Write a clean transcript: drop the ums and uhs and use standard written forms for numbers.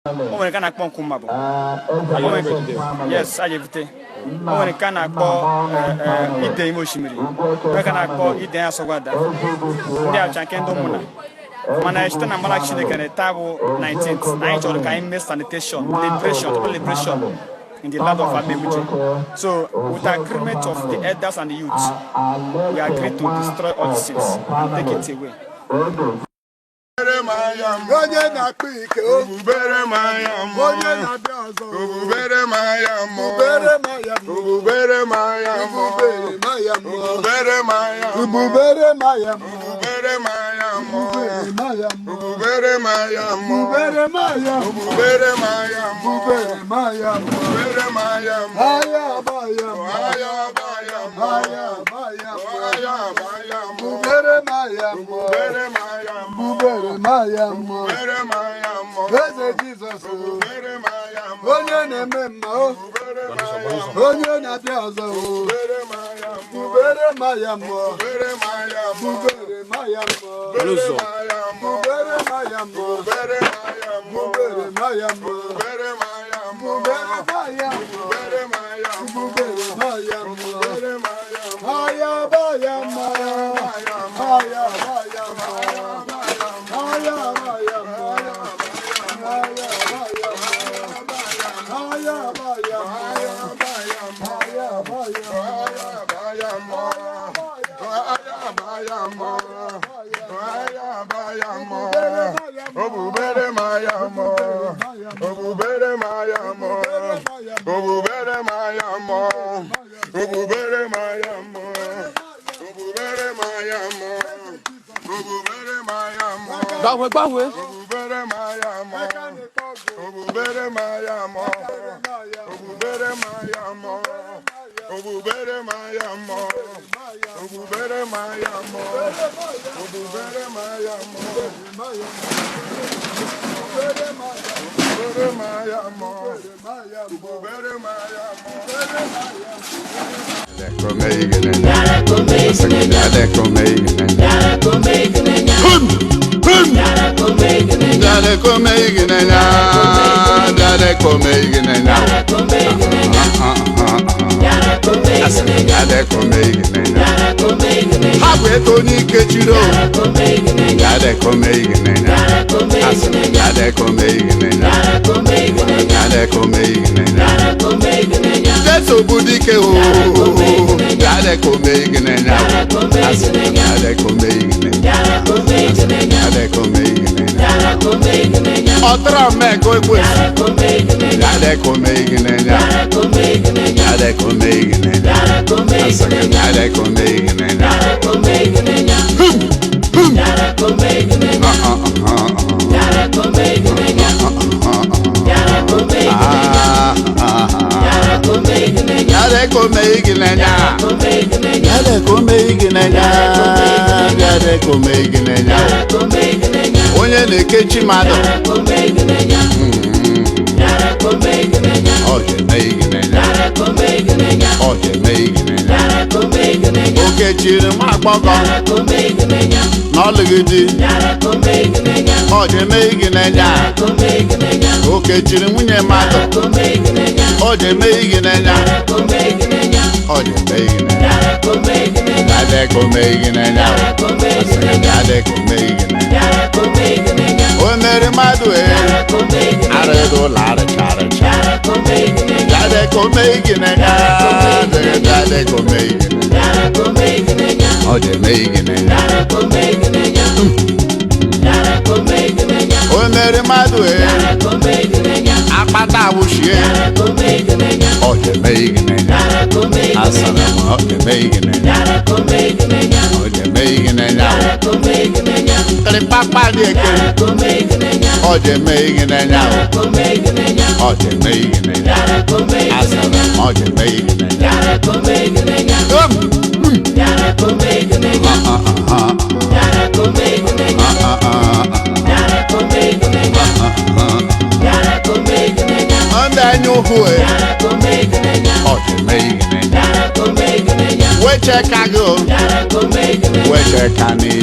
O nwere nke a na-akpọ nkwụmma bụ. O nwere, yes, a ga-ebute. O nwere nke a na-akpọ ide ime osimiri, nwere nke a na-akpọ ide asọgwada. Ndị acha nke ndị ụmụnna, mana site na mbara Chineke na taa bụ 19th, anyị chọrọ ka anyị mee sanitation, liberation, total liberation in the land of Abebuche. So with the agreement of the elders and the youth, we agree to destroy all these things and take it away. Onye na-akpụ ike o. Obubere m anya mmụọ. Onye na-abịa ọzọ o. Obubere m anya mmụọ. Bubere m anya mmụọ. Obubere m anya mmụọ. Bubere m anya mmụọ. Obubere m anya mmụọ. Bubere m anya mmụọ. Obubere m anya mmụọ. Bubere m anya mmụọ. Obubere m anya mmụọ. Bubere m anya mmụọ. Obubere m anya mmụọ. Bubere m anya mmụọ. Obubere m anya mmụọ. Aya abaya mmụọ. Aya abaya mmụọ. Aya abaya mmụọ. Aya abaya mmụọ. Bubere m anya mmụọ. Obubere m anya mmụọ. Bubere m anya mmụọ. Obubere m anya mmụọ. Eze Jizọs o. Obubere m anya mmụọ. Onye na-eme mma o. Obubere m anya mmụọ. Onye na-abịa ọzọ o. Obubere m anya mmụọ. Bubere m anya mmụọ. Obubere m anya mmụọ. Bubere m anya mmụọ. Obubere m anya mmụọ. Bubere m anya mmụọ. Obubere m anya mmụọ. Bubere m anya mmụọ. Obubere m anya mmụọ. Bubere m anya mmụọ. Obubere m anya mmụọ. Bubere m anya mmụọ. Obubere m anya mmụọ. Aya baya mmụọ. Aya baya mmụọ. Aya baya mmụọ. Aya baya mmụọ. Aya baya mmụọ. Aya baya mmụọ. Obubere m anya mmụọ. Obubere m anya mmụọ. Obubere m anya mmụọ. Obubere m anya mmụọ. Obubere m anya mmụọ. Obubere m anya mmụọ. Gbanwee, gbanwee. Obubere m anya mmụọ. Obubere m anya mmụọ. Obubere m anya mmụọ. Obubere m anya mmụọ. Obubere m anya mmụọ. Obubere m anya mmụọ. Obubere m anya mmụọ. Obubere m anya mmụọ. Ha bụ ego n'ike jiri o. Jesu bụ dike o. Ọtara mmekọ ekwesị. Onye na-ekechi mmadụ. Ọ ga-eme iginenya. Ọ ga-eme iginenya. Okechiri nwa agbọghọ na ọlụghị di. Ọ ga-eme iginenya. Okechiri nwunye mmadụ. Ọ ga-eme iginenya. Ọ ga-eme iginenya. Adekome iginenya. Adekome iginenya. O mere mmadụ ee. Arịrị ụlọ arịcha arịcha. Adekome iginenya. Adekome iginenya. Ọ ga-eme iginenya. O mere mmadụ ee. Akpata awụshie. Ọ ga-eme iginenya. Asara m ọ ga-eme iginenya. Ọ ga-eme iginenya. Kịrịkpakpa dị eke. Ọ ga-eme iginenya. Ọ ga-eme iginenya. Asara m ọ ga-eme iginenya. Um, mm. Ah, ah, ah, ah. Ah, ah, ah, ah. Ndị anya ukwu e. Ọ ga-eme iginenya. Weche ka gị o. Weche ka n'ihe.